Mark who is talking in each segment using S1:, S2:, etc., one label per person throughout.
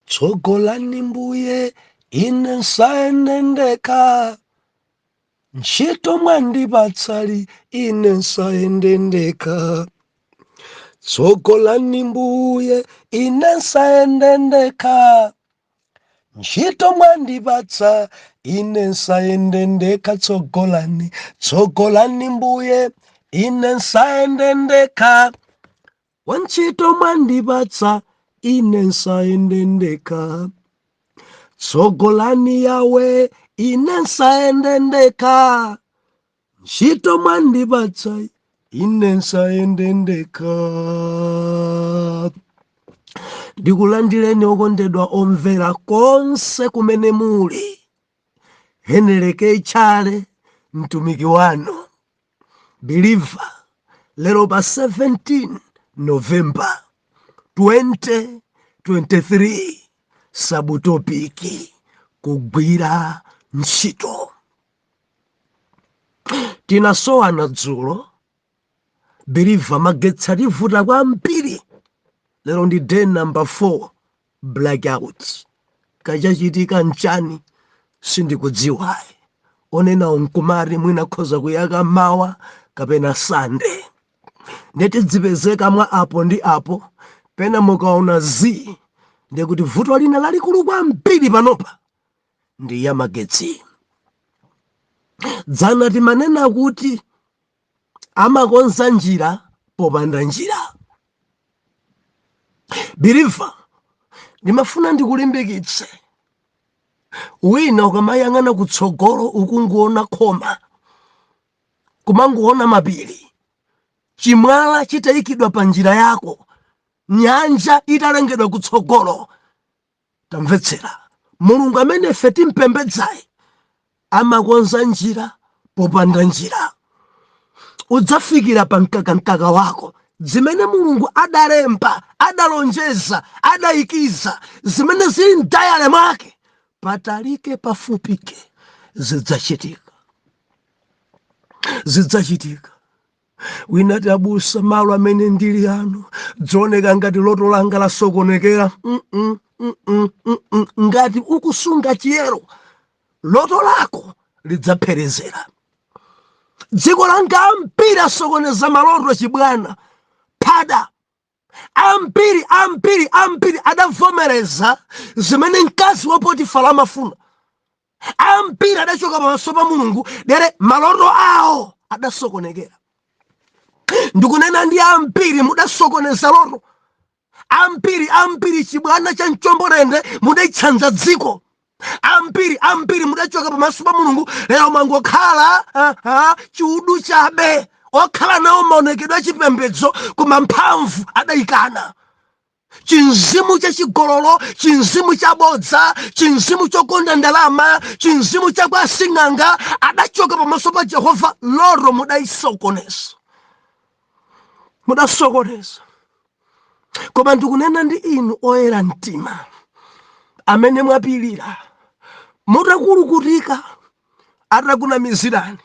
S1: Tsogolani Mbuye, ine nsayende ndekha. Ntchito mwandipatsali, ine nsayende ndekha. Tsogolani Mbuye, ine nsayende ndekha. Ntchito mwandipatsa, ine nsayende ndekha. Tsogolani, tsogolani Mbuye, ine nsayende ndekha. Wantchito mwandipatsa, ine nsayende ndekha. Tsogolani Yawe, ine nsayende ndekha. Ntchito mwandipatsa, ine nsayende ndekha. Ndikulandireni okondedwa omvera konse kumene muli. Heneleke Tchale, mtumiki wanu believer, lero pa 17 November 2023, subtopic kugwira ntchito. Tinasowana dzulo, believer. Magetsi ativuta kwambiri. Lero ndi day number 4 blackouts. Kachachitika nchani sindikudziwayi. Onena nkumari mwina khoza kuyaka mawa kapena Sande. Ndetidzipezeka mwa apo ndi apo. Pena mukaona z, ndikuti vuto lina lalikulu kwambiri panopa ndi ya magetsi. Dzana timanena kuti amakonza njira popanda njira. Believer, ndimafuna ndikulimbikitse. Wina ukamayang'ana kutsogolo ukungoona khoma, kumangoona mapiri, chimwala chitayikidwa pa njira yako, nyanja italengedwa kutsogolo. Tamvetsera, Mulungu amene ife timpembedzayi amakonza njira popanda njira. Udzafikira pa mkakamkaka wako. Zimene Mulungu adalemba, adalonjeza, adayikiza, zimene zili m'diary mwake, patalike pafupike, zidzachitika, zidzachitika. Wina ti, "Abusa, malo amene ndili ano dzioneka ngati loto langa lasokonekera." Ngati ukusunga chiyero, loto lako lidzapherezera. Dziko langa ambiri asokoneza maloto, chibwana phada. Ambiri, ambiri, ambiri adavomereza zimene mkazi wa Potifara amafuna. Ambiri adachoka pamaso pa Mulungu, dere maloto awo adasokonekera. Ndikunena ndi ambiri mudasokoneza loto. Ambiri, ambiri chibwana cha mchombolende mudaitsanza dziko. Ambiri, ambiri mudachoka pamaso pa Mulungu. Lero mwangokhala chiudu chabe, okhala nawo maonekedwe achipembedzo, koma mphamvu adayikana. Chinzimu chachigololo, chinzimu chabodza, chinzimu chokonda ndalama, chinzimu chakwa sing'anga, adachoka pamaso pa Jehova. Loto mudayisokoneza, mudasokoneza. Koma ndikunena ndi inu oyera mtima amene mwapirira mutakulukutika, atakunamizirani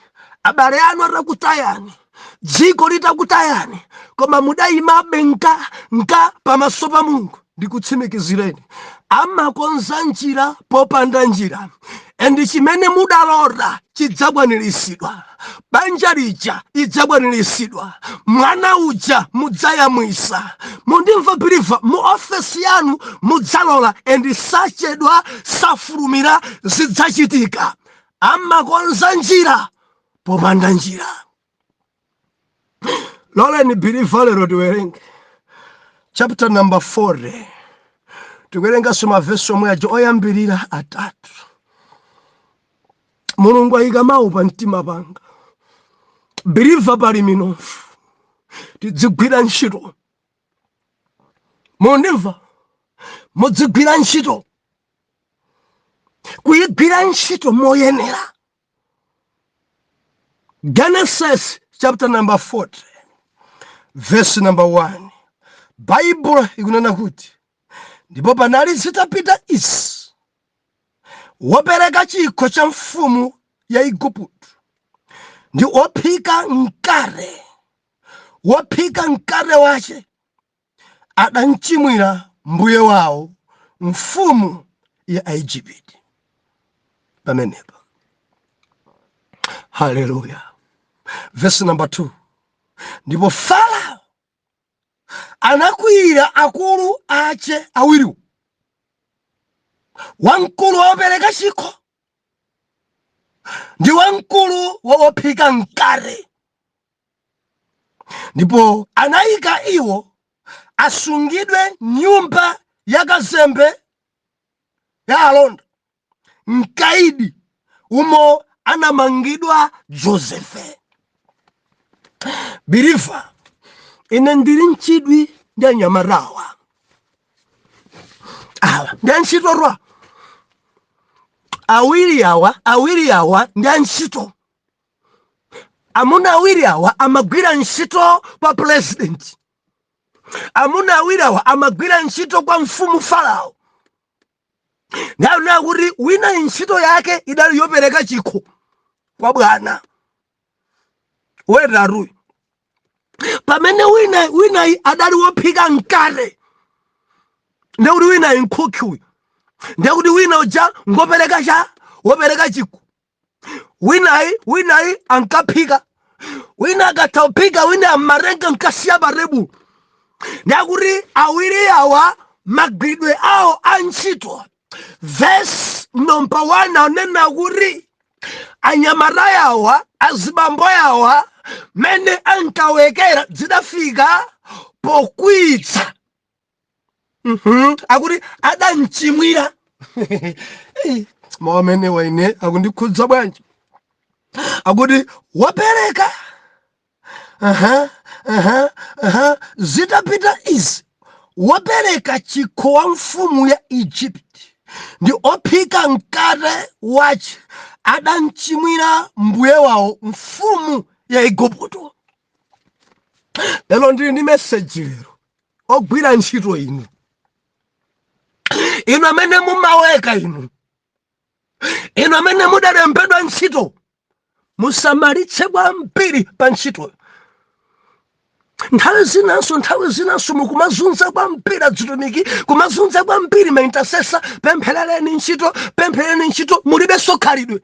S1: abale anu, atakutayani, dziko litakutayani, koma mudayimabe nka nka pamaso pa Mulungu, ndikutsimikizireni, amakonza njira popanda njira, and chimene mudalota chidzakwaniritsidwa. Banja lija idzakwaniritsidwa, mwana uja mudzayamwisa. Mundimva, believer? Mu ofesi yanu mudzalola, and sachedwa, safulumira, zidzachitika. Amakonza njira popanda njira. Loleni, believer, lero tiwerenge chapter number 40. Tikuwerenganso mavesi omwe aja oyambirira atatu. Mulungu ayika mawu pa mtima panga. Believer, pali minofu, tidzigwira ntchito. Mundimva? Mudzigwira ntchito, kuyigwira ntchito moyenera. Genesis chapter number 40, verse number 1, Baibulo ikunena kuti, "Ndipo panali zitapita izi, wopereka chikho cha mfumu ya Igupto ndi ophika mkate, wophika mkate wace, adamchimwira mbuye wawo." mfumu ya Aigupto. Pamenepa, haleluya. Verse number 2: Ndipo Farao anakwiyira akulu ache awiriwo, wamkulu wopereka chikho ndi wamkulu wophika mkate, ndipo anayika iwo asungidwe nyumba ya kazembe ya alonda, mkaidi umo anamangidwa Josefe. Believer, ine ndili mchidwi ndi anyamatawa awa, ndi antchitorwa awiri awa. Awiri awa ndi antchito. Amuna awiri awa amagwira ntchito kwa president. Amuna awiri awa amagwira ntchito kwa mfumu Farao. Ndaona kuti wina ntchito yake idali yopereka chikho kwa bwana weraruyu, pamene winayi adali wophika mkate. Ndekuti winayi nkhukhi uyu, ndekuti wina uja ngopereka cha wopereka chikho. Winayi ankaphika. Wina akatha kuphika, wina amatenga nkasiya pa tebulo. Ndakuti awiri awa magwidwe awo a ntchito, verse number 1 anena kuti anyamata yawa, azibambo yawa, mene ankawekera zidafika pokwitsa. Akuti adamchimwira. Mawu amene waine akundikhudza bwanji! Akuti wapereka aha, aha, aha. Zitapita izi, wapereka chikho wa mfumu ya Egypt ndi ophika mkate wace adamchimwira mbuye wawo, mfumu ya Igupto. Lero ndili ndi message lero. Ogwira ntchito inu, inu amene mumaweka, inu amene mudalembedwa ntchito, musamalitse kwambiri pa ntchitoyo. Nthawi zinanso mukumazunza kwambiri azitumiki, kumazunza kwambiri ma intercessor: "Pempherereni ntchito, pempherereni ntchito." Mulibenso khalidwe.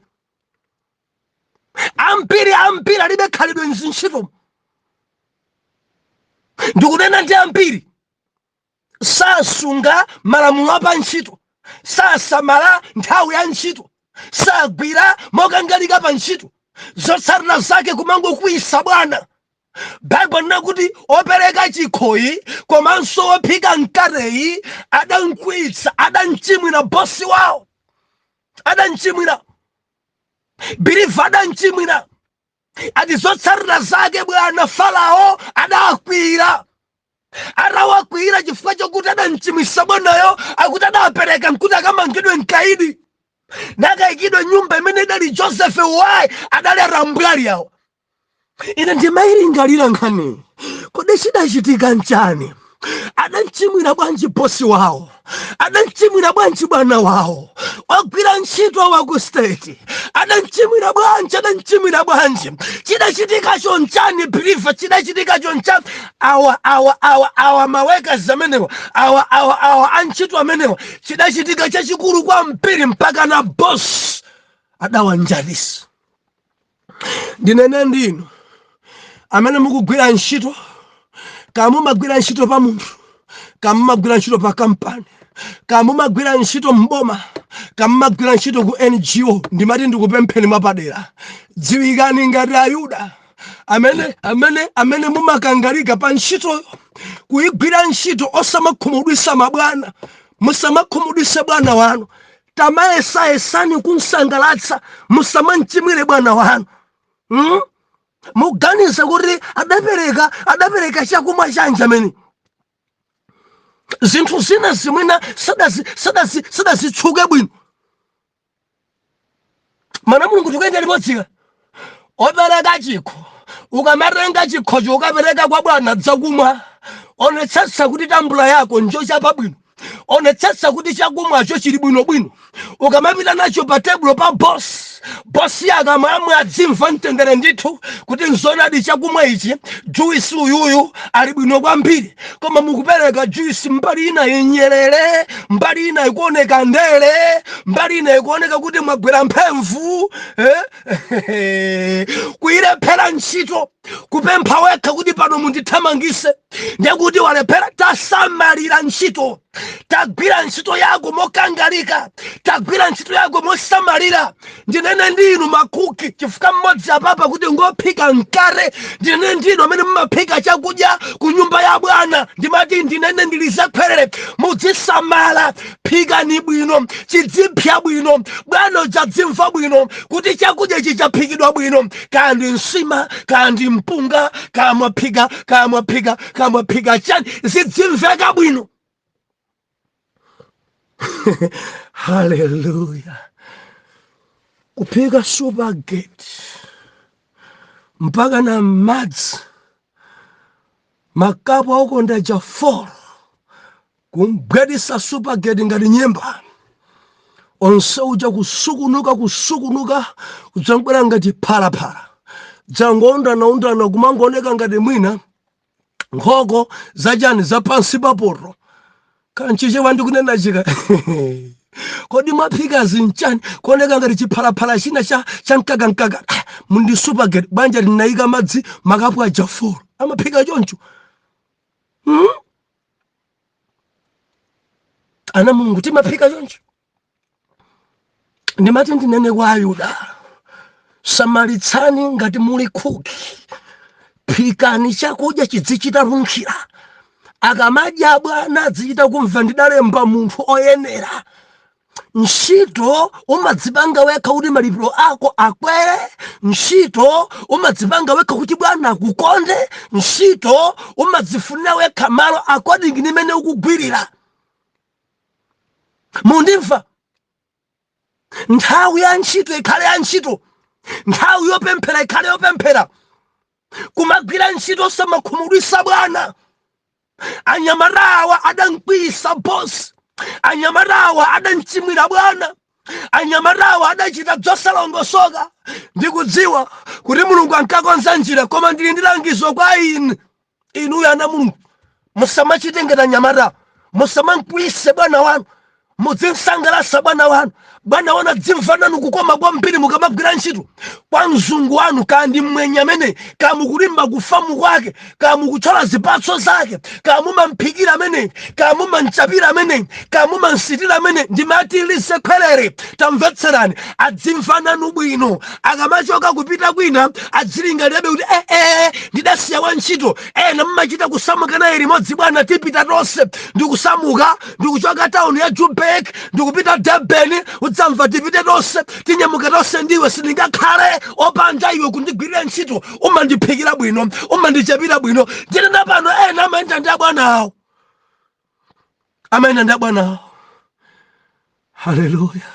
S1: Ambiri, ambiri alibe khalidwe mzintchito. Ndikunena ndi ambiri sasunga malamulo apa ntchito, sasamala nthawi ya ntchito, sagwira mokangalika pa ntchito. Zotsatira zake kumangokwiyisa bwana. Baibulo lina kuti opereka chikhoyi komanso ophika mkateyi adamkwiyitsa, adamchimwira bosi wawo, adamchimwira. Believer, adamchimwira. Ati zotsatira zake bwana Farao adakwira. Atawakwira chifukwa chokuti adamchimwisa bwanayo, akuti adapereka nkuti akamangidwe mkaidi, nakayikidwe nyumba imene idali Joseph. Why? Adali atambwali awo. Ine ndimayilingalira nkhani: kodi chidachitika nchani? Adamchimwira bwanji bosi wawo? Adamchimwira bwanji bwana wawo? Ogwira ntchito wa ku state adamchimwira bwanji? Adamchimwira bwanji? Chidachitika chonchani? Believer, chidachitika chonchani? Awa ma workers amenewa, awa antchito amenewa, chidachitika chachikulu kwambiri mpaka na boss adawanjalisa. Ndinene ndinu amene mukugwira ntchito, kamumagwira ntchito pa munthu, kamumagwira ntchito pa kampani, kamumagwira ntchito mboma, kamumagwira ntchito ku NGO, ndimati ndikupempheni mwapadera: dziwikani ngati Ayuda amene mumakangalika pa ntchitoyo, kuyigwira ntchito, osamakhumudwisa mabwana. Musamakhumudwise bwana wanu. Tamayesayesani kunsangalatsa, musamamchimwire bwana wanu, Muganize kuti adapereka chakumwa chanji amene zinthu zina zimwina sadazitsuke bwino. Mana Mulungu, tikuyenda limodzika. Opereka chikho, ukamatenga chikhocho ukapereka kwa bwana dzakumwa, onetsetsa kuti tambula yako njochapa bwino. Onetsetsa kuti chakumwacho chili bwinobwino. Ukamapita nacho pa tebulo pa boss, boss akamamwe adzimva mtendere ndithu kuti nzonadi chakumwa ichi, juice uyuyu ali bwino kwambiri. Koma mukupereka juice, mbali ina yenyerere, mbali ina ikuoneka ndere, mbali ina ikuoneka kuti mwagwera mphemvu, eh? Kuyilephera ntchito, kupempha wekha kuti pano mundithamangise, ndekuti walephera. Tasamalira ntchito, tagwira ntchito yako mokangalika, tagwira ntchito yako mosamalira. Ndinene ndi inu makuki, chifukwa mmodzi apapa kuti ngophika mkate. Ndinene ndi inu amene mumaphika chakudya ku nyumba ya bwana, ndimati ndinene ndilizakhwerere, mudzisamala, phikani bwino, chidzipya bwino, bwana udzadzimva bwino kuti chakudya ichi chaphikidwa bwino. Kaya ndi nsima, kaya ndi mpunga, kaya mwaphika, kaya mwaphika, kaya mwaphika chani, zidzimveka bwino. Haleluya! Kuphika spaghetti mpaka na madzi makapu aukonda ja 4, kumbwedisa spaghetti ngati nyemba onse uja, kusukunuka, kusukunuka, kudzangobwera ngati phalaphala, dzangoundanaundana, kumangooneka ngati mwina nkhoko zachani zapansi papoto. Kanchichewa ndikunena chika, kodi mwaphika zinchani? Kuoneka ngati chiphalaphala china cha mkakamkaka. Ah, mundi spaghetti bwanja linayika madzi makapu aja 4, amaphika choncho, Ana Mulungu, timaphika choncho. Ndimati ndinene kwa Ayuda, samalitsani ngati muli khuki, phikani chakudya chidzichita lunkhira. Akamadya bwana adzichita kumva ndidalemba munthu oyenera. Ntchito umadzipanga wekha kuti malipiro ako akwere. Ntchito umadzipanga wekha kuti bwana akukonde. Ntchito umadzifunira wekha malo according ndi imene ukugwirira. Mundimva? Nthawi ya ntchito ikhale ya ntchito, nthawi yopemphera ikhale yopemphera. Kumagwira ntchito osamakhumudwisa bwana. Anyamatawa adamkwiyisa bosi, anyamatawa adamchimwira bwana, anyamatawa adachita zosalongosoka. Ndikudziwa kuti Mulungu ankakonza njira, koma ndili ndi langizo kwa inu, inuyo ana Mulungu: musamachite ngati anyamata, musamamkwiyise bwana wanu, mudzinsangalasa bwana wanu. Bwana wanu adzimva nanu kukoma kwambiri mukamagwira ntchito kwa mzungu wanu, kaya ndi mmwenye amene, kaya mukulimba kufamu kwake, kaya mukuthyola zipatso zake, kaya mumamphikira amene, kaya mumamchapira amene, kaya mumamsitira amene. Ndimati lisekhwerere, tamvetserani, adzimva nanu bwino. Akamachoka kupita kwina adzilingalirabe kuti ee, ndidasiya wantchito. Ena mumachita kusamuka naye limodzi, bwana tipita tonse, ndikusamuka, ndikuchoka tauni ya Joburg ndikupita Durban, udzamva tipite tonse, tinyamuka tonse, ndiwe sindingakhale opanda iwe kundigwirira ntchito, umandiphikira bwino, umandichapira bwino. Ndinena pano, ena amayenda ndi abwana awo, amayenda ndi abwana awo. Haleluya!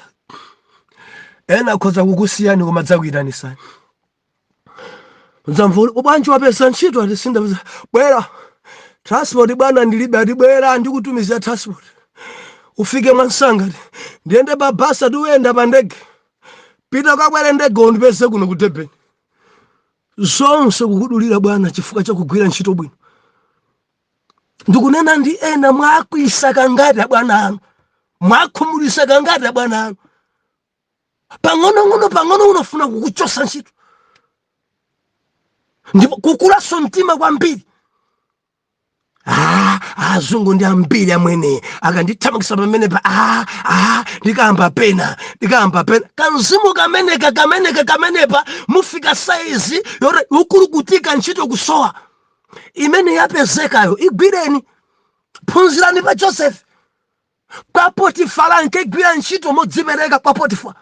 S1: Ena akhoza kukusiyani koma dzakuyitanisani. Udzamva bwanji, wapeza ntchito? Ati sindapeza. Bwera, transport bwana ndilibe. Ati bwera, ndikutumizira transport ufike mwansanga. Ati ndiyende pa basi? Ati uyenda pa ndege, pita ukakwere ndege undipeze kuno ku Durban. Zonse kukudulira bwana chifukwa chakugwira ntchito bwino. Ndikunena ndi ena, mwakwisa kangati abwana anu, mwakhumudwisa kangati abwana anu? Pang'onong'ono pang'ono unofuna kukuchosa ntchito, ndipo kukulaso mtima kwambiri. Ah, azungu ndi ambiri amwene, akandithamangisa pamenepa, ah, ah, ndikayamba pena, ndikayamba pena. Kamzimu kameneka, kameneka, kamenepa mufika saizi yoti ukulukutika ntchito kusowa. Imene yapezekayo igwireni. Phunzirani pa Joseph. Kwa Potifara ankagwira ntchito modzipereka kwa Potifara,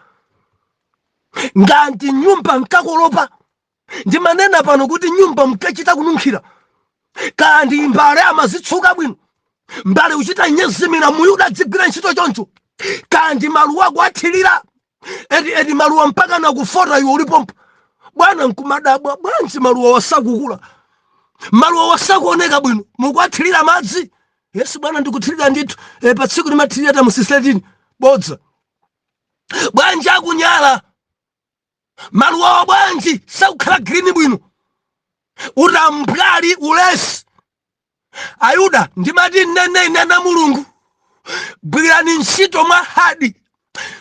S1: ngati nyumba nkakolopa. Ndimanena pano kuti nyumba mkachita kununkhira, kandi mbale amazitsuka bwino, mbale uchita nyezimira, Muyuda adzigwira ntchito choncho. Kandi maluwa akuathirira, eti eti, maluwa mpaka nakufota iwe ulipompo. Bwana nkumadabwa, bwanji maluwa wasakukula, maluwa wasakuoneka bwino, mukuathirira madzi? Yes bwana, ndikuthirira ndithu. Pa tsiku limathirira times 13. Bodza. Bwanji akunyala maluwawa? Bwanji sakukhala green bwino? Utambwali, ulesi. Ayuda, ndimati nnene inena Mulungu, gwirani ntchito mwa hard,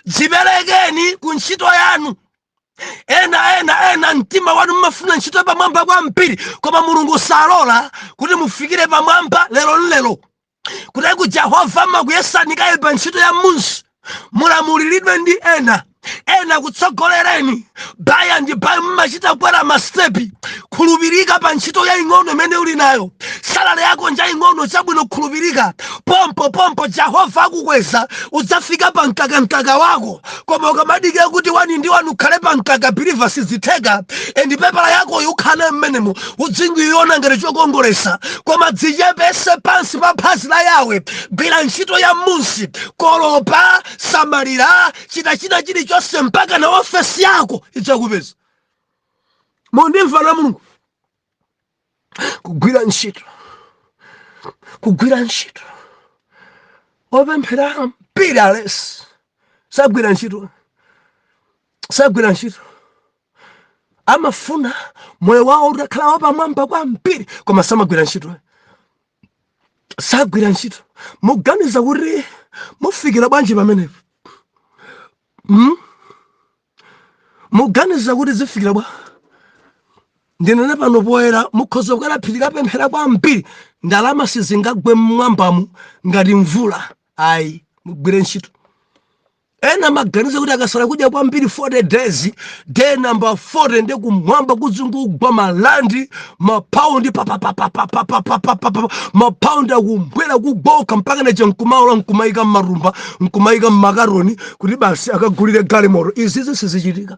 S1: dziperekeni ku ntchito yanu. Ena ena ena mtima wanu mmafuna ntchito pamwamba kwambiri, koma Mulungu salola kuti mufikire pamwamba lero lero. Kuti ku Jehova amakuyesani kaye pa ntchito ya munsi, mulamuliridwe ndi ena, ena kutsogolereni baya ndi baya, mmachita kwera mastepi. Khulupirika pa ntchito yaing'ono imene uli nayo. Salary yako njaying'ono, chabwino, khulupirika pompo pompo, Jehova akukweza, udzafika pa mkakamkaka wako. Koma ukamadikira kuti wani ndi wani ukhale pa mkaka, believer, sizitheka. And pepala yako ukhale mmenemo, udzingoiona ngati chokongolesa. Koma dzichepese pansi pa phazi la Yawe, gwira ntchito ya munsi, kolopa, samalira, chita china chilichonse mpaka na ofesi yako idzakupeza. Mundimva na Mulungu? Kugwira ntchito, kugwira ntchito. Opemphera mpiri alesi, sagwira ntchito, sagwira ntchito. Amafuna moyo wawo utakhala wapamwamba kwambiri, koma samagwira ntchito, sagwira ntchito. Muganiza kuti mufikira bwanji pamenepo? Muganiza kuti zifikira bwa? Ndinene pano poyera, mukhoza kukala phiri kapemphera kwambiri, ndalama sizingagwe mmwambamu ngati mvula, ayi. Mugwire ntchito. Ena maganiza kuti akasala kudya kwambiri 40 days, day number 40 ndi kumwamba kuzingugwa malandi, mapaundi, papapapapapapapapa, mapaundi akumbwera kugoka mpaka nache nkumaola, nkumayika mmarumba, nkumayika mmakaroni kuti basi akagulire galimoto. Izizi sizichitika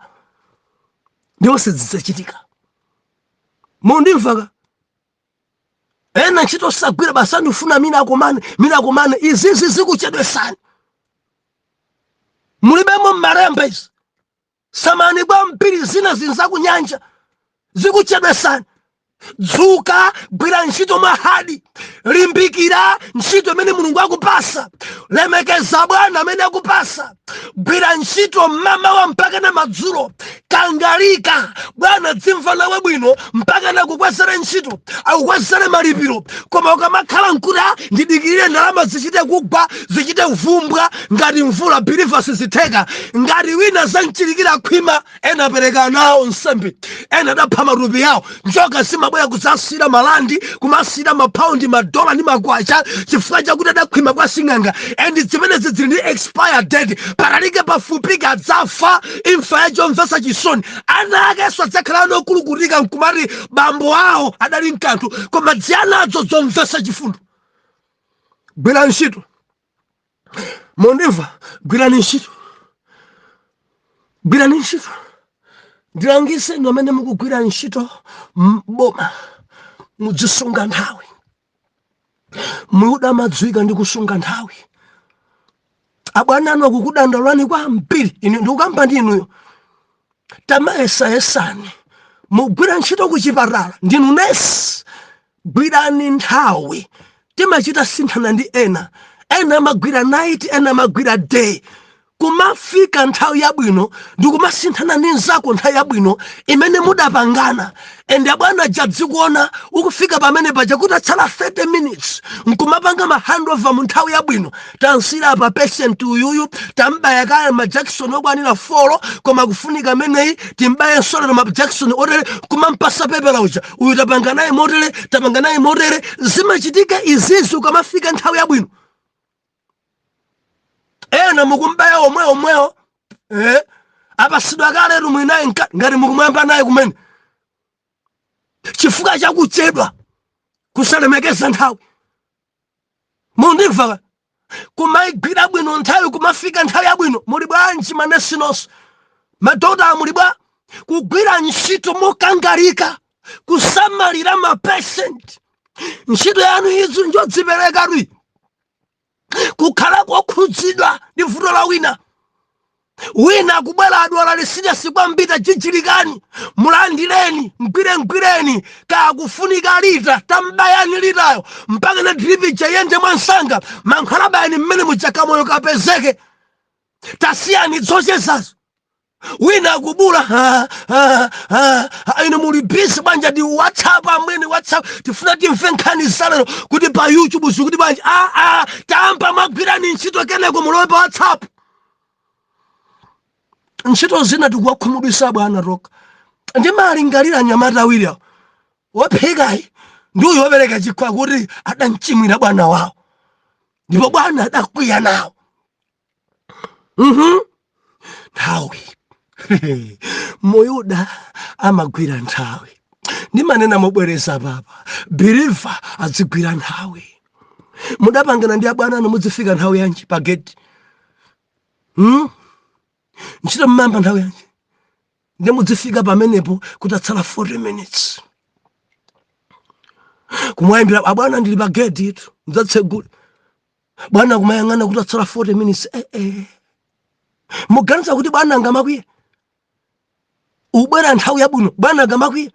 S1: ndipo sizidzachitika. Mundimvaka? Ena ntchito sagwira, basi andifuna mina akomane, mina akomane. Izizi zikuchedwesani, mulibemo mmalemba izi. Samani kwambiri, zina zinzakunyanja zikuchedwesani. Dzuka, gwira ntchito mwa hard, limbikira ntchito imene Mulungu akupasa, lemekeza bwana amene akupasa, gwira ntchito mmamawa mpaka na madzulo, kangalika. Bwana dzimva nawe bwino mpaka nakukwezere ntchito, akukwezere malipiro. Koma ukamakhala nkuti, "Ah, ndidikirire ndalama zichite kugwa, zichite kuvumbwa ngati mvula," believer, sizitheka. Ngati wina zamchilikira khwima, ena apereka nawo nsembe, ena adapha matupi awo. Njoka zimabwera kudzasira malandi, kumasira mapaundi, madola ndi makwacha, chifukwa chakuti adakhwima kwa sing'anga. And zimenezi zili ndi expire date. Patalike pafupika adzafa imfa yachomvetsa chisoni. Ana akenso adzakhala anokulukutika nkumati bambo awo adali mkanthu, koma dziyanadzo zomvetsa chifundo. Gwira ntchito. Mondimva? Gwirani ntchito, gwirani ntchito. Ndilangiseni amene mukugwira ntchito mboma, mudzisunga nthawi. Muyuda amadziwika ndi kusunga nthawi. Abwana anu akukudandaulani kwambiri, inu ndikukamba ndi inuyo. Tamayesayesani, mugwira ntchito kuchipatala, ndinu nesi, gwirani nthawi. Timachita sinthana ndi ena, ena amagwira night, ena amagwira day. Kumafika nthawi yabwino ndikumasinthana ndi nzako nthawi yabwino imene mudapangana. And abwana jadzikuona ukufika pamene paja kuti atsala 30 minutes, nkumapanga ma handover mu nthawi yabwino. Tansira apa patient uyuyu, tambaya kale ma injection okwanira 4, koma kufunika ameneyi timbaye nsolero ma injection otere, kumampasa pepera uja, uyu tapanga naye motere, tapanga naye motere. Zimachitika izizi ukamafika nthawi yabwino. Ena mukumbaya omwe omwewo, apasidwa kale rumwe naye ngati mukumwamba naye kumene, chifukwa chakuchedwa, kusalemekeza nthawi. Mundimva? Kumayigwira bwino nthawi, kumafika nthawi yabwino. Muli bwanji manesi nonse, madokota, muli bwa? Kugwira ntchito mokangalika, kusamalira mapatient, ntchito yanu izu njodziperekatu, kukhala kokhudzidwa ndi vuto la wina. Wina akubwera, adwala lisirious kwambiri, jijilikani, mulandireni, mgwirengwireni, kakufunika lita, tambayani litayo mpaka na drip ija yende mwansanga, mankhwala bayani mmene muja, kamoyo kapezeke. Tasiyani zochezazo. Wina akubula, ha, ha, ha, ha, inu muli busy bwanja ndi WhatsApp. Amwene, WhatsApp, tifuna timve nkhani zalero kuti pa YouTube zikuti bwanji. Ah, ah, tamba mwagwirani ntchito, keneko mulowe pa WhatsApp. Ntchito zina tikuwakhumudwisa bwana toka. Ndimalingalira anyamata awiri awo, wophikayi ndi uyu wopereka chikho, kuti adamchimwira bwana wawo ndipo bwana adakwiya nawo. Nthawi, Muyuda amagwira nthawi. Ndimanena mobwereza papa, believer adzigwira nthawi. Mudapangana ndi abwana anu mudzifika nthawi yanji pa gate? Ntchito mmamba nthawi yanji? Ndi mudzifika pamenepo kutatsala 40 minutes. Kumwayimbira abwana, "Ndili pa gate itu, mudzatsegule bwana." Kumayang'ana kutatsala 40 minutes. Eh, eh. Muganiza kuti bwana angamakwiye? Ubwera nthawi yabwino, bwana angamakwiye?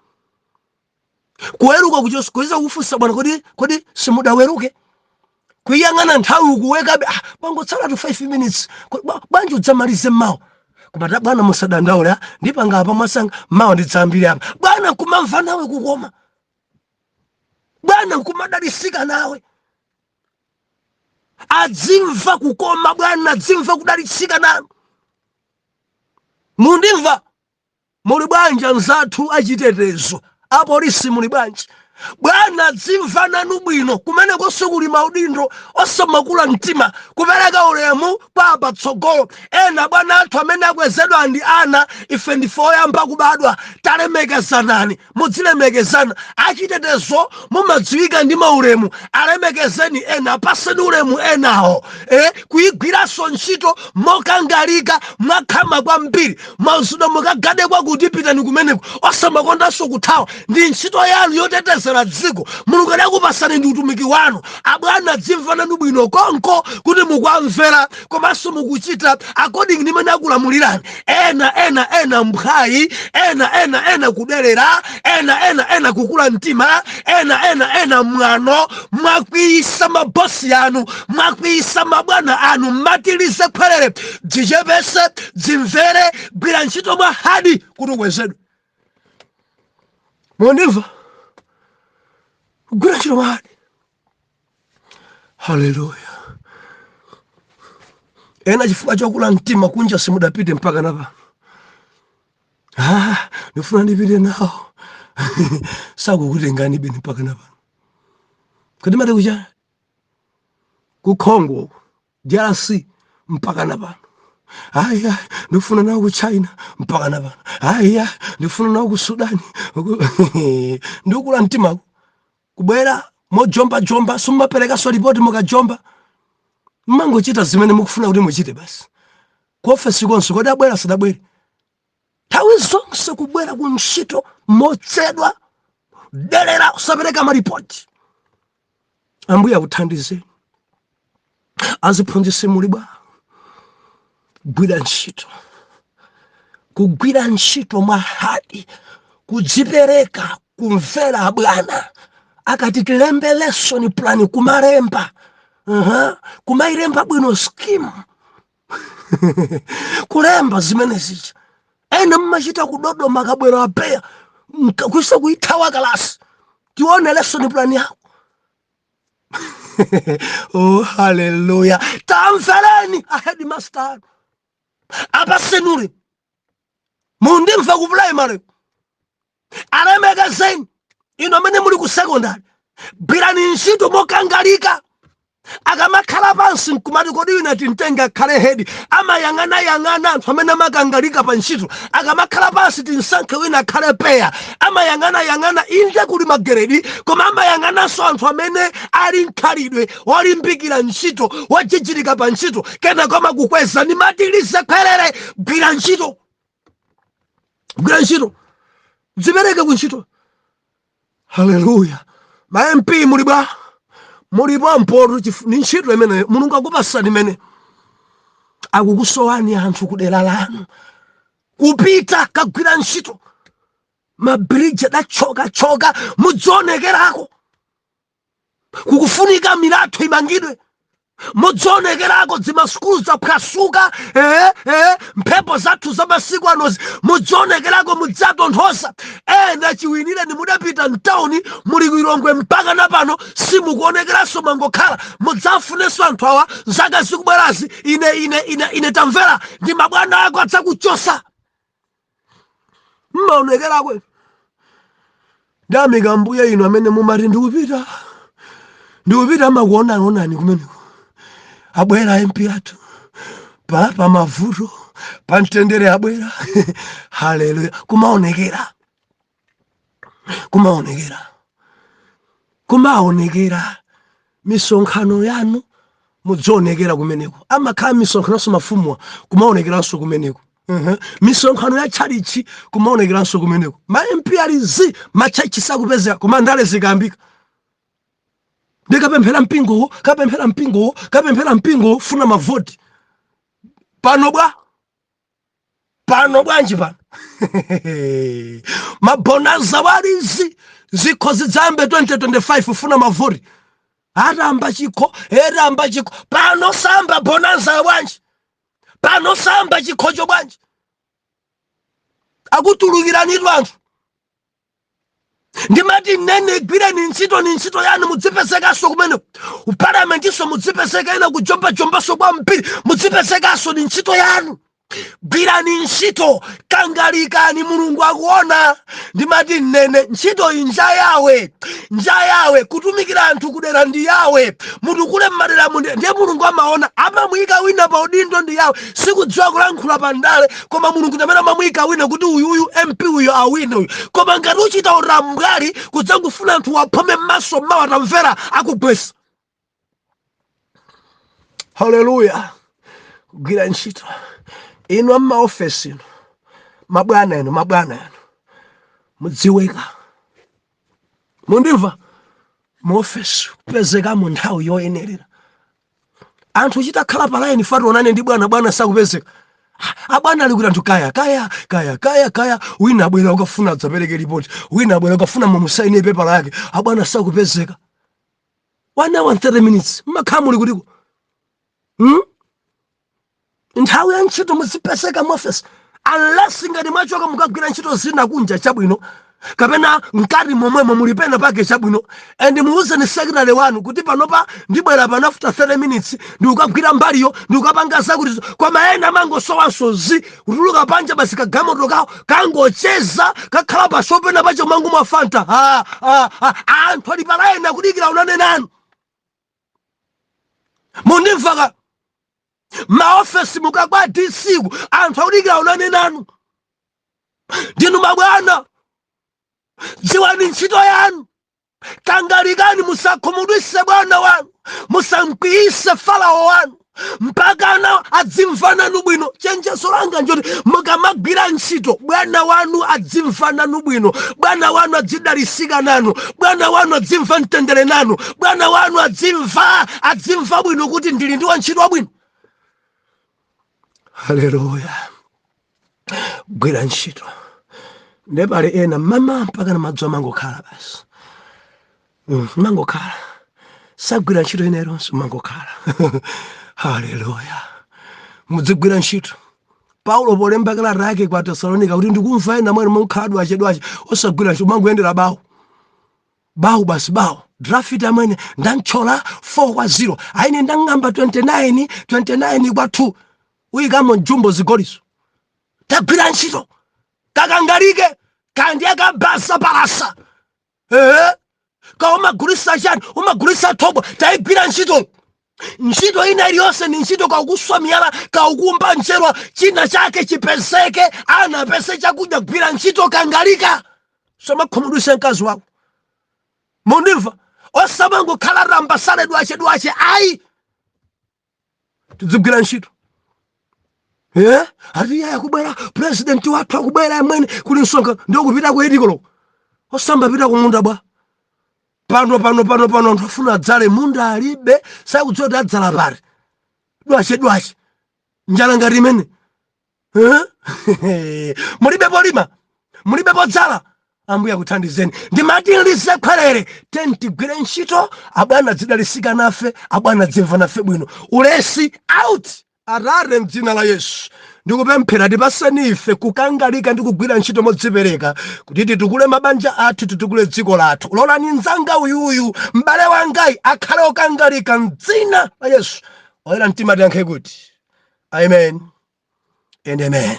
S1: Kuweruka kuchonso kuiza kufunsa bwana, Kodi simudaweruke?" Kuyang'ana nthawi, ukuwekabe, "Ah, pangotsala tu 5 minutes. Bwanji udzamalize mmawa?" "Koma ta bwana, musadandaule, ndipanga apa mwasanga, mawa ndidzambiri apa." Bwana kumamva nawe kukoma, bwana kumadalisika nawe, adzimva kukoma bwana, adzimva kudalitsika nanu. Mundimva? Muli bwanji anzathu achitetezo, apolisi, muli bwanji? Bwana dzimva nanu bwino. Kumenekonso kuli maudindo, osamakula mtima, kupereka ulemu kwa patsogolo. Ena bwana athu amene akwezedwa ndi ana, ife ndife oyamba kubadwa. Talemekezanani, mudzilemekezana. Achitetezo mumadziwika ndi maulemu, alemekezeni ena, apaseni ulemu enawo. Kuyigwiranso ntchito mokangalika, mwakhama kwambiri. Mauzidwa mukagade kwakuti, pitani kumeneko, osamakondanso kuthawa. Ndi ntchito yanu yotetezera dziko, Mulungu adakupasani ndi utumiki wanu. Abwana dzimvanani bwino konko kuti mukwamvera komanso mukuchita according ndi mene akulamulirani. Ena ena ena mphwayi, ena ena ena kuderera, ena ena ena kukula mtima, ena ena ena mwano. Mwakwiyisa mabosi anu, mwakwiyisa mabwana anu. Matilize khwerere, dzichepese, dzimvere, gwira ntchito mwa hard kuti ukwezedwe. Mundimva? Kugwira ntchito mwa hard. Haleluya! Ena chifukwa chokula mtima, kunja simudapite mpaka napano. "Ah, ndifuna ndipite nawo." Sakukutengani beni mpaka napano. Kodi mati kucha ku Congo, DRC, mpaka napano. "Aya, ndifuna nawo ku China," mpaka napano. "Aya, ndifuna nawo ku Sudani." Ndikula mtimako, kubwera mojombajomba, simumaperekaso ripoti mukajomba, mmangochita zimene mukufuna kuti muchite basi. Ku ofesi konso, kodi abwera, sadabwere? Nthawi zonse kubwera ku ntchito mochedwa, delera, kusapereka maripoti. Ambuye akuthandizeni. Aziphunzitsi muli bwa? Gwira ntchito, kugwira ntchito mwa hard, kudzipereka, kumvera bwana. Akati tilembe lesson plan, kumalemba, kumayilemba bwino scheme, kulemba zimene zija. Ena mmachita kudodoma kabwero apeya kuisa kuithawa kalasi, "Tione lesson plan yako." Oh, haleluya! Tamvereni a headmaster anu, apasenuli. Mundimva? Ku primary alemekezeni. Ino amene muli ku secondary, gwirani ntchito mokangalika. Akamakhala pansi nkumati, "Kodi wina timtenge akhale head?" amayang'anayang'ana anthu amene amakangalika pa ntchito. Akamakhala pansi, "Tinsankhe wina akhale PEA," amayang'anayang'ana. Inde, kuli magrade, koma amayang'ananso anthu amene ali mkhalidwe wolimbikira ntchito, wojijirika pa ntchito, kenako amakukweza. Nimatilize khwerere, gwira ntchito, gwira ntchito, dzipereke ku ntchito. Haleluya! Ma MP muli bwa? Mulipo mpoto? Ni ntchito imeneyo Mulungu akupasani imene. Akukusowani anthu kudera lanu, kupita kagwira ntchito. Mabridge adachokachoka, mudzionekerako. Kukufunika milatho imangidwe, mudzionekerako. Dzimasukulu zaphwasuka, mphepo zathu za masiku anozi, mudzionekerako, mudzatonthoza ena. Chiwinireni mudapita mtawuni, muli ku Lilongwe, mpaka na pano simukuonekeranso, mangokhala. Mudzafunenso anthu awa zaka zikubwerazi. Ine tamvera, ndi mabwana ako adzakuchosa. Mmaonekerako. Ndamika Mbuye inu amene mumati ndikupita, ndikupita, amakuonani kumeneko. Abwera MP athu pa mavuto, pa mtendere abwera. Haleluya! Kumaonekera, kumaonekera, kumaonekera. Misonkhano yanu mudzionekera kumeneko. Amakhala misonkhanoso mafumuwa, kumaonekeranso kumeneko. Misonkhano ya tchalichi, kumaonekeranso kumeneko. Ma MP alizi matchachi sakupezeka, koma ndale zikayambika, ndikapemphera mpingowo, kapemphera mpingowo, kapemphera mpingowo, funa mavoti. Pano bwa, pano bwanji? Pano mabonanza walizi, zikho zidzayambe 2025, funa mavoti. Atamba chikho, etamba chikho, pano samba bonanza bwanji? Pano samba chikhocho bwanji? Akutulukiranitu anthu. Ndimati nene, gwireni ntchito, ni ntchito yanu, mudzipezekanso kumene uparamentinso mudzipezeka, ena kujombajombaso kwambiri, mudzipezekanso, ni ntchito yanu. Gwirani ntchito, kangalikani, Mulungu akuona. Ndimati nene, ntchito iyi njayawe, njayawe. Kutumikira anthu kudera ndi yawe, mutukule mmaderamu, ndiye Mulungu amaona. Amamuyika wina pa udindo ndi yawe. Sikudziwa kulankhula pa ndale, koma Mulungu ndi amene amamuyika wina kuti uyuyu MP uyu awine uyu. Koma ngati uchita utambwali, kudzangofuna anthu waphome m'maso mawa, tamvera, akugwesa. Haleluya! Kugwira ntchito. Inu ammaofesi, inu mabwana, inu mabwana, inu mudziweka, mundimva, muofesi kupezekamo nthawi yoyenerera. Anthu chitakhala pa line, fationane ndi bwana, bwana sakupezeka. Abwana ali kuti? Anthu kaya, kaya, kaya, kaya, kaya. Wina abwera ukafuna adzapereke ripoti, wina abwera ukafuna mumusaine pepala yake, abwana sakupezeka. 1 hour and 30 minutes, mmakhala muli kutiko, Nthawi ya ntchito muzipezeka mu office, unless ngati mwachoka mukagwira ntchito zina kunja, chabwino, kapena mkati momwemo muli pena pake, chabwino. And muuzeni secretary wanu kuti panopa ndibwera pano after 30 minutes, ndikukagwira mbaliyo, ndikukapanga zakuti. Koma ena amangosowanso zi kutuluka panja basi, kagamoto kawo kangocheza, kakhala pa shop pena pacho, mangu mwafanta. Ah, ah, ah. Anthu ali palaina kudikira unane nanu, mundimvaka? Maofesi mukagwa DC ku, anthu akudikira unane nanu. Ndinu mabwana, dziwani ntchito yanu, kangalikani, musakhumudwise bwana wanu, musamkwiyise Farao wanu, mpakana adzimva nanu bwino. Chenjezo langa njoti mukamagwira ntchito, bwana wanu adzimva nanu bwino, bwana wanu adzidalisika nanu, bwana wanu adzimva mtendere nanu, bwana wanu adzimva bwino kuti ndili ndi wantchito wabwino. Haleluya! Gwira ntchito. Ndepale ena mama mpaka na madzulo mangokhala basi, mangokhala, sagwira ntchito ina ilonse, mangokhala. Haleluya! Mudzigwira ntchito. Paulo polemba kalata yake kwa Tesalonika kuti ndikumva ena mwene mukhala dwachedwache, osagwira ntchito, mangoyendera bawo bawo basi, bawo draft. Amwene, ndantchola 4 kwa 0. Aine, ndang'amba 29 29 kwa 2. Uyikamo mjumbo zigolizo. Tagwira ntchito, kakangalike kandi akabasa palasa, ka umagulisa chani? Umagulisa thobwa? Tayigwira ntchito. Ntchito ina iliyonse ni ntchito. Kaukuswa miyala, kaukumba njerwa, china chake chipezeke, ana apese chakudya. Gwira ntchito, kangalika, somakhumudwise mkazi wako, mundimva? Osamangokhala rambasale dwache dwache, ayi, tidzigwira ntchito. Ati iye akubwera, president wathu akubwera amwene, kuli msonkhano, ndio kupita ku edikolo, osambapita kumunda bwa? Pano pano pano pano anthu afuna adzale, munda alibe, sakudziwa kuti adzala pati. Dwache dwache. Njala ngati imene, Eh? Mulibe polima, mulibe podzala. Ambuye akuthandizeni. Ndimati lisekwerere teni tigwire ntchito, abwana dzidalisika nafe, abwana dzimva nafe bwino. Ulesi out. Atate, mdzina la Yesu ndikupemphera, tipaseni ife kukangalika ndi kugwira ntchito modzipereka kuti titukule mabanja athu, titukule dziko lathu. Lolani mnzanga uyuyu, m'bale wangayi, akhale okangalika mdzina la Yesu. Oyera mtima tiyankhe kuti amen and amen.